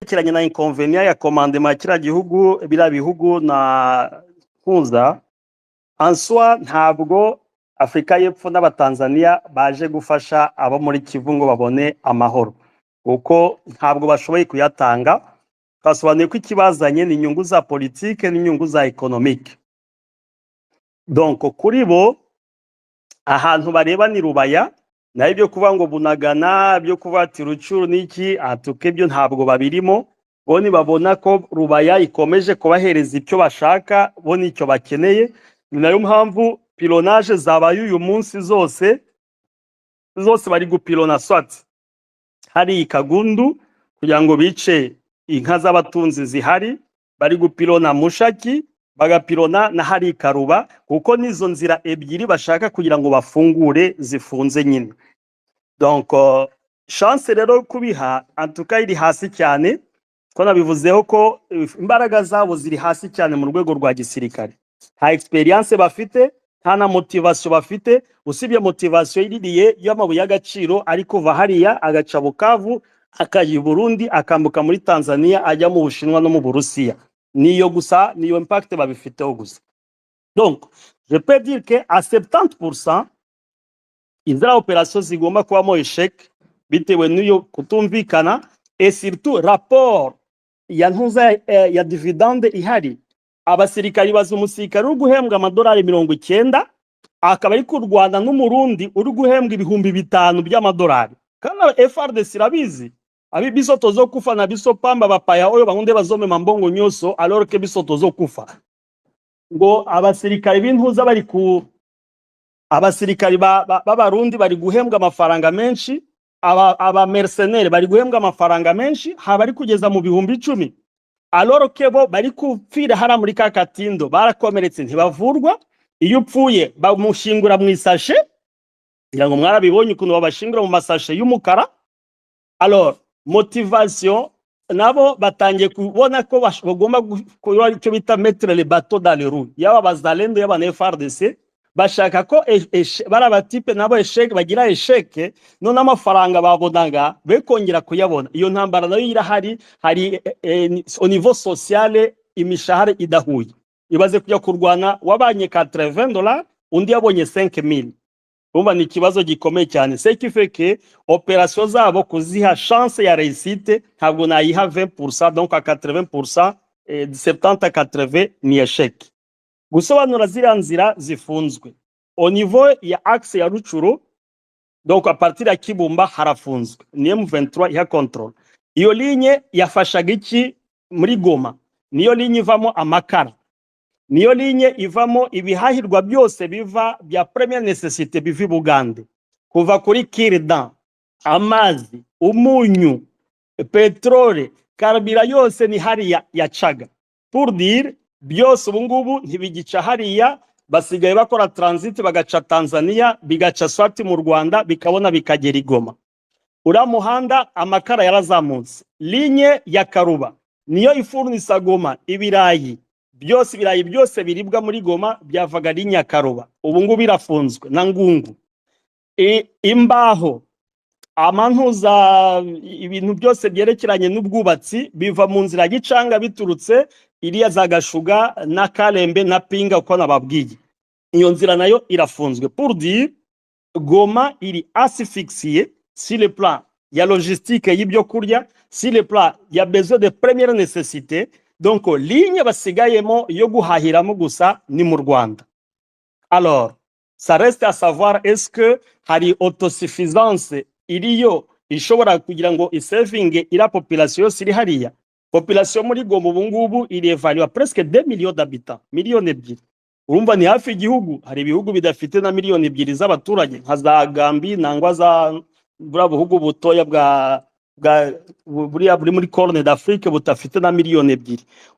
Byerekeranye na inconvénient ya commandement ya kiriya gihugu, biriya bihugu na mpuza en soi, ntabwo Afurika y'Epfo n'Abatanzania baje gufasha abo muri Kivu ngo babone amahoro, kuko ntabwo bashoboye kuyatanga. Twasobanuye ko ikibazanye ni inyungu za politike n'inyungu za économique. Donc kuri bo ahantu bareba ni Rubaya, naho ibyo kuvuga ngo Bunagana, byo kuvuga ati Rutshuru n'iki atuke, ibyo ntabwo babirimo. Bo nibabona ko Rubaya ikomeje kubahereza icyo bashaka, bo nicyo bakeneye. Ni nayo mpamvu pilonnage zabaye uyu munsi zose zose bari gupilona, soit hari Kagundu kugira ngo bice inka z'abatunzi zihari, bari gupilona Mushaki, bagapilona na hari Karuba, kuko nizo nzira ebyiri bashaka kugira ngo bafungure zifunze nyine. Donc chance rero yo kubiha antuka iri hasi cyane, ko nabivuzeho ko imbaraga zabo ziri hasi cyane mu rwego rwa gisirikare. Nta expérience bafite, nta na motivation bafite, usibye motivation iririye y'amabuye y'agaciro ari kuva hariya agaca Bukavu, akajya i Burundi, akambuka muri Tanzania, ajya mu Bushinwa no mu Burusiya. Niyo gusa, niyo impact babifiteho gusa. Donc je peux dire que à 70% iziriya opération zigomba kubamo échec, bitewe n'iyo kutumvikana et surtout rapport ya ntuza ya dividende ihari. Abasirikari baza, umusirikari uri guhembwa amadolari 90 akaba ari kurwana n'Umurundi uri guhembwa 5000 by'amadolari, kandi FARDC irabizi abi biso tozokufa na biso pamba, bapaya oyo bango nde bazomema mbongo nyonso, alors que biso tozokufa. Ngo abasirikari b'intuza bari ku abasirikari b'Abarundi bari guhembwa amafaranga menshi, aba mercenaires bari guhembwa amafaranga menshi, haba ari kugeza mu 10,000, alors que bo bari kupfira hariya muri ka Katindo, barakomeretse, ntibavurwa. Iyo upfuye bamushingura mu isashe, ngira ngo mwarabibonye ukuntu babashingura mu masashe y'umukara. Alors motivation nabo batangiye kubona ko bagomba kuba icyo bita mettre les bâtons dans les roues, yaba Abazalendo, yaba na FARDC. Bashaka ko bari abatipe nabo échec, bagira échec, none amafaranga babonaga be kongera kuyabona. Iyo ntambara nayo irahari. Hari au niveau social imishahara idahuye. Ibaze kujya kurwana wabanye 80 dollars, undi yabonye 5000. Urumva ni ikibazo gikomeye cyane, ce qui fait que opération zabo kuziha chance ya réussite ntabwo nayiha 20%. Donc à 80%, 70 à 80 ni échec. Gusobanura ziriya nzira zifunzwe au niveau ya axe ya Rutshuru, donc à partir ya Kibumba harafunzwe, ni M23 iha contrôle. Iyo ligne yafashaga iki muri Goma? Niyo ligne ivamo amakara, niyo ligne ivamo ibihahirwa byose biva bya première nécessité biva i Bugande, kuva kuri cure-dent, amazi, umunyu, peterole, carburant, yose ni hariya yacaga. Pour dire, byose ubu ngubu ntibigica hariya, basigaye bakora transit, bagaca Tanzania, bigaca swati mu Rwanda, bikabona bikagera i Goma. Uriya muhanda amakara yarazamutse. Ligne ya Karuba niyo ifurnisa Goma ibirayi byose. Ibirayi byose biribwa muri Goma byavaga ligne ya Karuba, ubu ngubu irafunzwe na Ngungu. Imbaho, amantuza, ibintu byose byerekeranye n'ubwubatsi biva mu nzira ya Gicanga, biturutse iriya za Gashuga na Karembe na Pinga uko nababwiye. Iyo nzira nayo irafunzwe. Pour dire, Goma iri asphyxiée sur le plan ya logistique y'ibyo kurya, sur le plan ya besoin de première nécessité. Donc ligne basigayemo yo guhahiramo gusa ni mu Rwanda. Alors ça reste à savoir, est-ce que hari autosuffisance iriyo ishobora kugira ngo isevinge ira population yose iri hariya? Population muri Goma ubu ngubu iri évaluée presque 2 millions d'habitants, 2 miliyoni. Urumva ni hafi igihugu. Hari ibihugu bidafite na 2 miliyoni z'abaturage, nka za Gambi nangwa za buriya buhugu butoya bwa buriya buri muri Corne d'Afrique budafite na 2 miliyoni.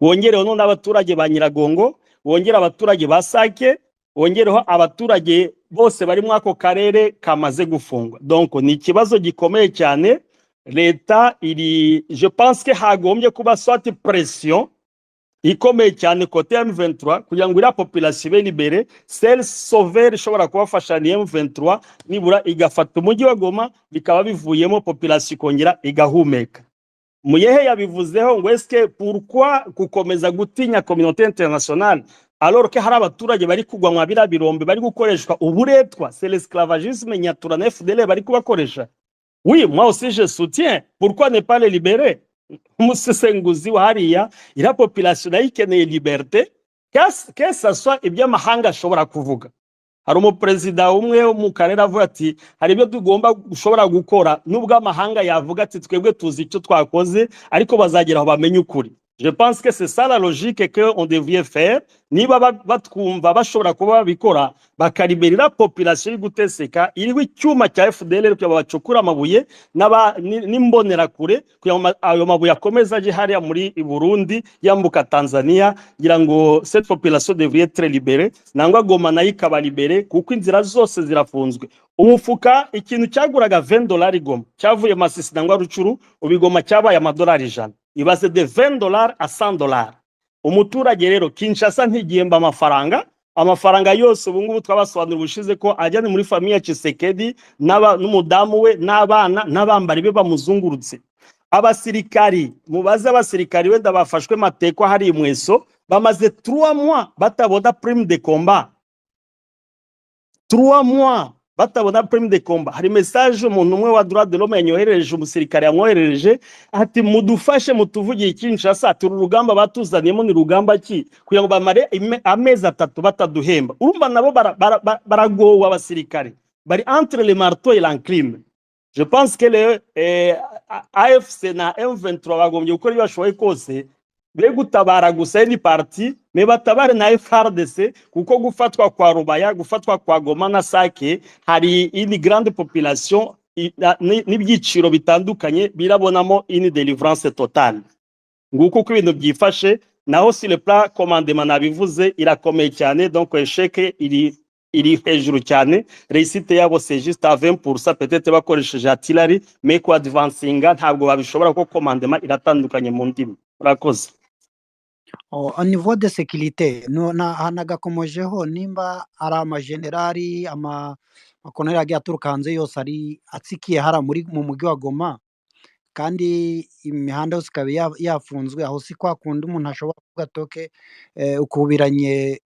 Wongereho none abaturage ba Nyiragongo, wongere abaturage ba Sake, wongereho abaturage bose bari muri ako karere kamaze gufungwa. Donc ni ikibazo gikomeye cyane. Leta iri, je pense que hagombye kuba soit pression ikomeye cyane côté M23 kugira ngo iriya population ibe libérée. Seul sauveur ishobora kubafasha ni M23, nibura igafata umujyi wa Goma, bikaba bivuyemo, population ikongera igahumeka. Muyehe yabivuzeho ngo eske pourquoi gukomeza gutinya communauté internationale alors que hari abaturage bari kugwa mwa biriya birombe, bari gukoreshwa uburetwa? C'est l'esclavagisme Nyatura na FDL bari kubakoresha. Oui, moi aussi je soutiens, pourquoi ne pas les libérer? Umusesenguzi wa hariya, iriya population nayo ikeneye liberté, que ça soit iby'amahanga ashobora kuvuga. Hari umuperezida umwe wo mu karere avuga ati hari ibyo tugomba gushobora gukora nubwo amahanga yavuga ati twebwe tuzi icyo twakoze, ariko bazagera aho bamenye ukuri. Je pense que c'est ça la logique que on devrait faire. Niba batwumva, bashobora kuba babikora, bakaliberera population iri guteseka, iriho icyuma cya FDL kugira ngo bacukure amabuye n'imbonerakure, kugira ngo ayo mabuye akomeze aje hariya muri Burundi, yambuka Tanzania. Ngira ngo cette population devrait être libérée, nangwa Goma nayo ikaba libérée, kuko inzira zose zirafunzwe. Umufuka, ikintu cyaguraga $20 Goma, cyavuye Masisi nangwa Rucuru, ubu Goma cyabaye amadolari 100. Ibaze, de $20 à $100. Umuturage rero, Kinshasa ntigihemba amafaranga. Amafaranga yose ubu ngubu, twabasobanurira ubushize ko ajyana muri famille ya Tshisekedi n'umudamu we n'abana n'abambari be bamuzungurutse. Abasirikari, mubaze abasirikari wenda bafashwe matekwa hari Mweso, bamaze 3 mois batabona prime de combat, 3 mois batabona prime de combat. Hari message umuntu umwe wa droit de l'homme yanyoherereje, umusirikare yamwoherereje, ati mudufashe mutuvugiye Kinshasa, ati uru rugamba batuzaniyemo ni rugamba ki, kugira ngo bamare amezi 3 bataduhemba? Urumva nabo baragowe. Abasirikare bari entre le marteau et l'enclume. Je pense que le AFC na M23 bagombye gukora ibyo bashoboye kose, be gutabara gusa ni parti, mais batabare na FARDC, kuko gufatwa kwa Rubaya, gufatwa kwa Goma na Sake, hari une grande population n'ibyiciro bitandukanye birabonamo une délivrance totale. Nguko uko ibintu byifashe. Naho sur le plan commandement, nabivuze, irakomeye cyane. Donc échec iri hejuru cyane, réussite yabo c'est juste à 20% peut-être, bakoresheje artillerie, mais ku advancinga ntabwo babishobora kuko commandement iratandukanye mu ndimi. Urakoze. Oh, au niveau de sécurité no, na nagakomojeho nimba ari amajenerali, amakoloneli agiye aturuka hanze yose ari atsikiye hariya muri mu mujyi wa Goma, kandi imihanda yose ikaba yafunzwe, aho si kwa kundi umuntu ashobora kuvuga toke ukubiranye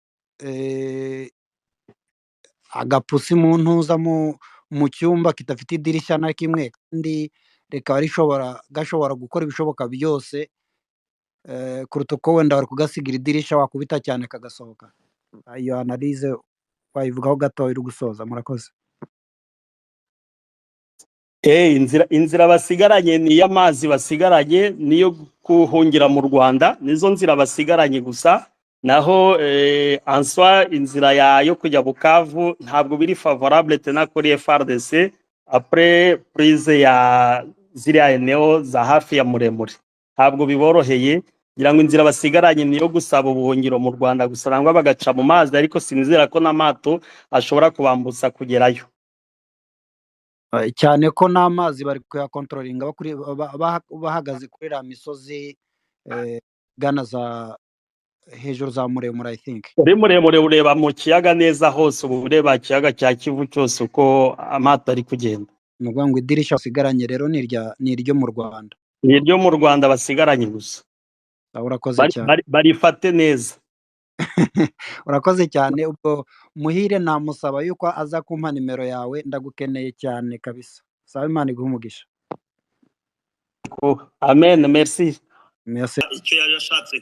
agapusi mu ntuza mu cyumba kidafite idirishya na kimwe, kandi rikaba rishobora gashobora gukora ibishoboka byose kuruta uko wenda wari kugasigira idirisha, wakubita cyane kagasohoka? Iyo analyse wayivugaho gato uri gusoza. Murakoze. Inzira basigaranye ni iy'amazi, basigaranye niyo guhungira mu Rwanda, nizo nzira basigaranye gusa. Naho en soi inzira yo kujya Bukavu ntabwo biri favorable tena kuri FARDC après prise ya ziriya eneo za hafi ya Muremure, ntabwo biboroheye. Ngira ngo inzira basigaranye niyo gusaba ubuhungiro mu Rwanda gusa, nangwa bagaca mu mazi, ariko sinizera ko n'amato ashobora kubambutsa kugerayo. Cyane ko n'amazi bari kuyakontrolinga bahagaze kuri iriya misozi gana za hejuru za Muremure, I think. Uri Muremure ureba mu kiyaga neza hose, ubu ureba ikiyaga cya Kivu cyose uko amato ari kugenda. Ni ukuvuga ngo idirisha basigaranye rero ni iryo mu Rwanda. Ni iryo mu Rwanda basigaranye gusa. Sawa, urakoze cyane. Barifate neza. Urakoze cyane. Ubwo Muhire namusaba yuko aza kumpa nimero yawe, ndagukeneye cyane kabisa. Sawa, Imana iguhe umugisha. Amen, merci. Merci. Icyo yari ashatse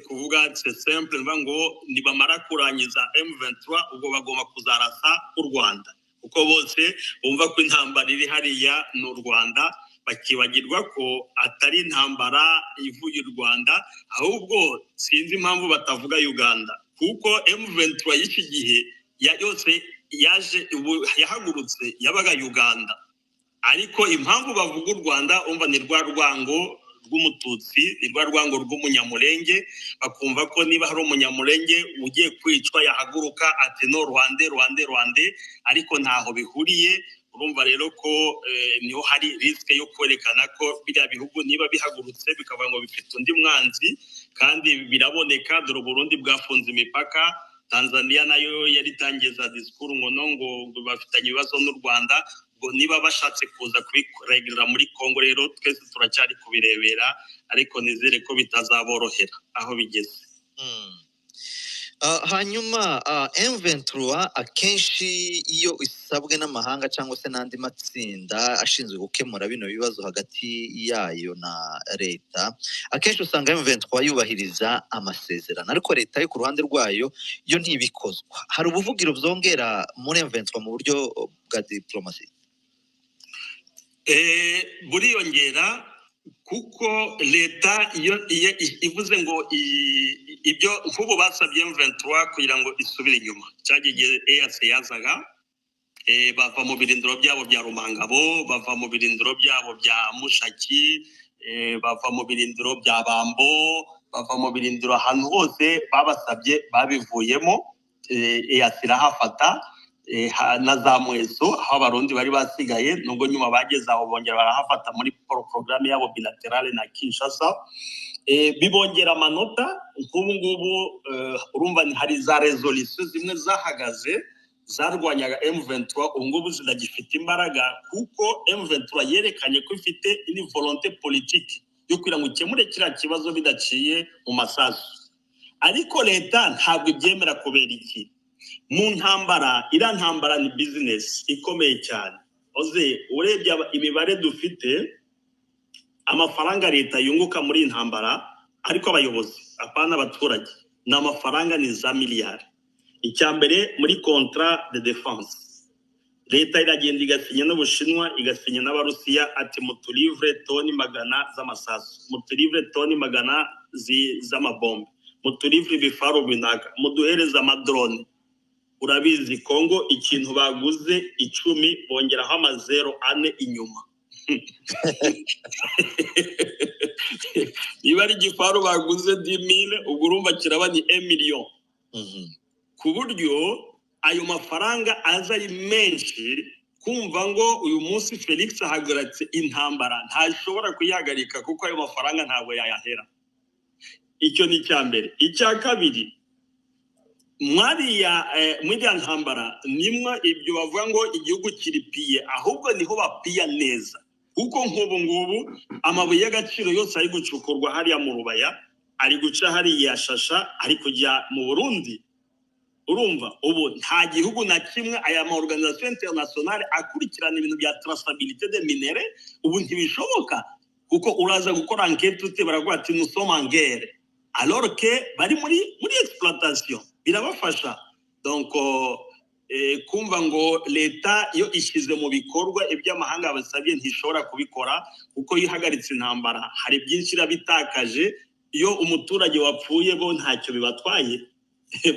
kuvuga, c'est simple, niba ngo nibamara kurangiza M23, ubwo bagomba kuzarasa u Rwanda, kuko bose bumva ko intambara iri hariya ni u Rwanda, bakibagirwa ko atari intambara ivuye u Rwanda. Ahubwo sinzi impamvu batavuga Uganda, kuko M23 y'iki gihe yose yaje ubu yahagurutse yabaga Uganda, ariko impamvu bavuga u Rwanda, umva, ni rwa rwango rw'umututsi, ni rwa rwango rw'umunyamurenge. Bakumva ko niba hari umunyamurenge ugiye kwicwa yahaguruka ati no Rwande, Rwande, Rwande, ariko ntaho bihuriye. Urumva rero ko niho hari risque yo kwerekana ko biriya bihugu niba bihagurutse bikavuga ngo bifite undi mwanzi, kandi biraboneka. Dore Burundi bwafunze imipaka, Tanzania nayo yari itangiye za disikuru ngo no ngo bafitanye ibibazo n'u Rwanda. Ubwo niba bashatse kuza kubiregera muri Kongo rero, twese turacyari kubirebera, ariko nizere ko bitazaborohera aho bigeze. Hanyuma M23 akenshi iyo isabwe n'amahanga cyangwa se n'andi matsinda ashinzwe gukemura bino bibazo hagati yayo na leta, akenshi usanga M23 yubahiriza amasezerano, ariko leta yo ku ruhande rwayo yo ntibikozwa. Hari ubuvugiro byongera muri M23 mu buryo bwa diplomasi? Buriyongera, kuko leta iyo ivuze ngo ibyo nk'ubu basabye M23 kugira ngo isubire inyuma, cyagiye igihe EAC yazaga, bava mu birindiro byabo bya Rumangabo, bava mu birindiro byabo bya Mushaki, bava mu birindiro bya Bambo, bava mu birindiro ahantu hose babasabye babivuyemo. EAC irahafata, na za Mweso aho Abarundi bari basigaye, nubwo nyuma bageze aho bongera barahafata muri porogaramu yabo bilatérale na Kinshasa. Bibongera amanota. Nk'ubu ngubu urumva hari za résolution zimwe zahagaze zarwanyaga M23, ubu ngubu zitagifite imbaraga, kuko M23 yerekanye ko ifite une volonté politique yo kugira ngo ikemure kiriya kibazo bidaciye mu masasu. Ariko leta ntabwo ibyemera. Kubera iki? Mu ntambara, iriya ntambara ni business ikomeye cyane. Oze urebye imibare dufite, amafaranga leta yunguka muri iyi ntambara, ariko abayobozi, apana abaturage, ni amafaranga ni za miliyari. Icya mbere, muri contrat de défense, leta iragenda igasinya n'Ubushinwa, igasinya n'Abarusiya, ati: "Mutulivre toni 100 z'amasasu, mutulivre toni 100 z'amabombe, mutulivre ibifaru binaka, muduhereze amadrone." Urabizi, Kongo ikintu baguze 10 bongeraho amazero ane inyuma. Niba ari igifaru baguze 10 000, ubwo urumva kiraba ni 1 million, ku buryo ayo mafaranga aza ari menshi. Kumva ngo uyu munsi Felix ahagaritse intambara, ntashobora kuyihagarika, kuko ayo mafaranga ntabwo yayahera. Icyo ni icya mbere. Icya kabiri, mwariya muri iriya ntambara nimwe ibyo bavuga ngo igihugu kiripiye, ahubwo niho bapiya neza, kuko nk'ubu ngubu amabuye y'agaciro yose ari gucukurwa hariya mu Rubaya, ari guca hariya Shasha, ari kujya mu Burundi. Urumva ubu nta gihugu na kimwe, aya ma organisation internationale akurikirana ibintu bya traçabilité de minerais, ubu ntibishoboka, kuko uraza gukora enquête ute? Baravuga ati: "Nous sommes en guerre", alors que bari muri exploitation, birabafasha. Donc kumva ngo leta iyo ishyize mu bikorwa ibyo amahanga basabye, ntishobora kubikora, kuko iyo ihagaritse intambara hari byinshi irabitakaje. Iyo umuturage wapfuye, bo ntacyo bibatwaye,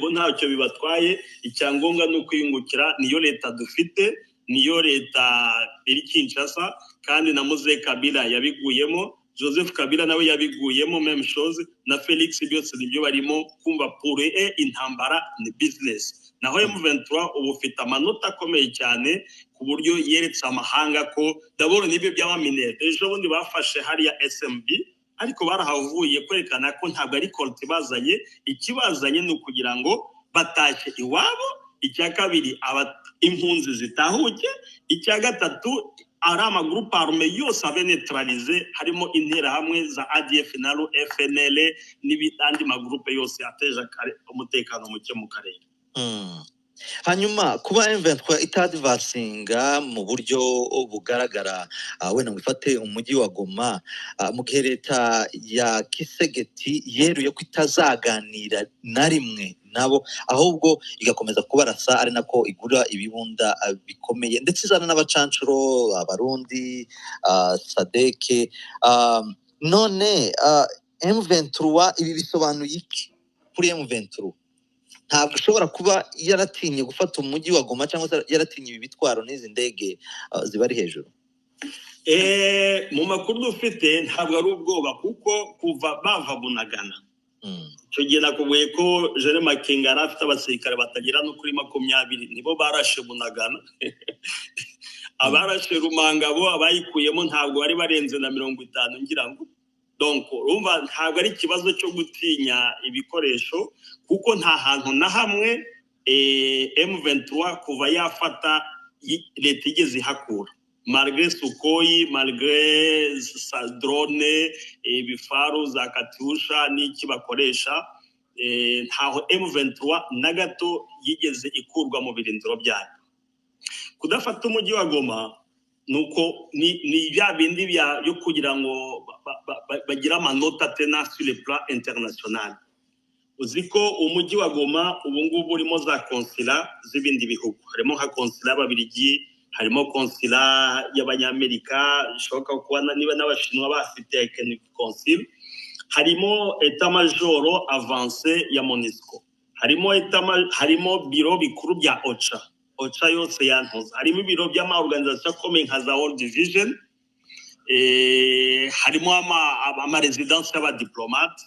bo ntacyo bibatwaye. Icyangombwa ni ukwiyungukira. Niyo leta dufite, niyo leta iri Kinshasa. Kandi na Muze Kabila yabiguyemo, Joseph Kabila nawe yabiguyemo, même chose na Felix, byose nibyo barimo. Kumva pour eux intambara ni business. Naho M23 ubu ufite amanota akomeye cyane, ku buryo yeretse amahanga ko d'abord nibyo by'abaminerais ejo bundi bafashe hariya SMB, ariko barahavuye, kwerekana ko ntabwo ari coltan ibazanye. Ikibazanye ni ukugira ngo batashye iwabo. Icya kabiri, impunzi zitahuke. Icya gatatu, ari amagroupes armés yose abe neutralisé, harimo Interahamwe za ADF na FNL n'andi magroupes yose ateje umutekano muke mu karere. Hanyuma kuba M23 itadvancinga mu buryo bugaragara, wenda ngo ifate umujyi wa Goma, mu gihe leta ya Tshisekedi yeruye ko itazaganira na rimwe nabo, ahubwo igakomeza kubarasa, ari nako igura ibibunda bikomeye, ndetse izana n'abacancuro, Abarundi, SADC. None M23, ibi bisobanuye iki kuri M23? Ntabwo ishobora kuba yaratinye gufata umujyi wa Goma, cyangwa se yaratinye ibi bitwaro n'izi ndege zibari hejuru? Mu makuru dufite, ntabwo ari ubwoba, kuko kuva bava Bunagana, icyo gihe nakubwiye ko Jene Makenga yari afite abasirikare batagera no kuri 20, nibo barashe Bunagana. Abarashe Rumangabo, abayikuyemo ntabwo bari barenze na 50, ngira ngo. Donc urumva ntabwo ari ikibazo cyo gutinya ibikoresho, kuko nta hantu na hamwe M23 kuva yafata leta igeze ihakura, malgré Sukhoi, malgré sa drone, ibifaru za Katyusha n'iki bakoresha, ntaho M23 na gato yigeze ikurwa mu birindiro byayo. Kudafata umujyi wa Goma nuko ni bya bindi byo kugira ngo bagire amanota tena sur le plan international. Uzi ko umujyi wa Goma ubu ngubu urimo za consulat z'ibindi bihugu, harimo nka consulat y'Ababiligi, harimo consulat y'Abanyamerika, bishoboka kuba niba n'Abashinwa bafite consul, harimo état-major avancé ya MONUSCO, harimo harimo biro bikuru bya OCHA, OCHA yose yantoza, harimo ibiro by'ama organisation akomeye nka za World Vision, harimo ama résidence y'abadiplomate.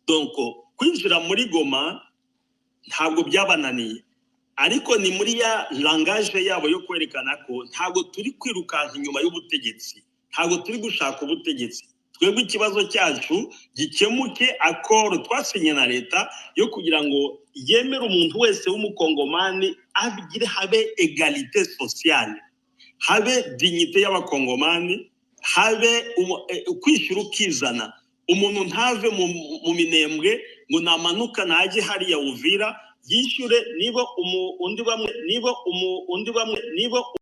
Donc kwinjira muri Goma ntabwo byabananiye, ariko ni muri ya langage yabo yo kwerekana ko ntabwo turi kwirukanka inyuma y'ubutegetsi, ntabwo turi gushaka ubutegetsi. Twebwe ikibazo cyacu gikemuke, accord twasinye na leta yo kugira ngo yemere umuntu wese w'Umukongomani agire, habe égalité sociale, habe dignité y'Abakongomani, habe kwishyura ukizana, umuntu ntave mu Minembwe ngo namanuka najye hariya Uvira yishyure niba undi bamwe niba undi bamwe niba.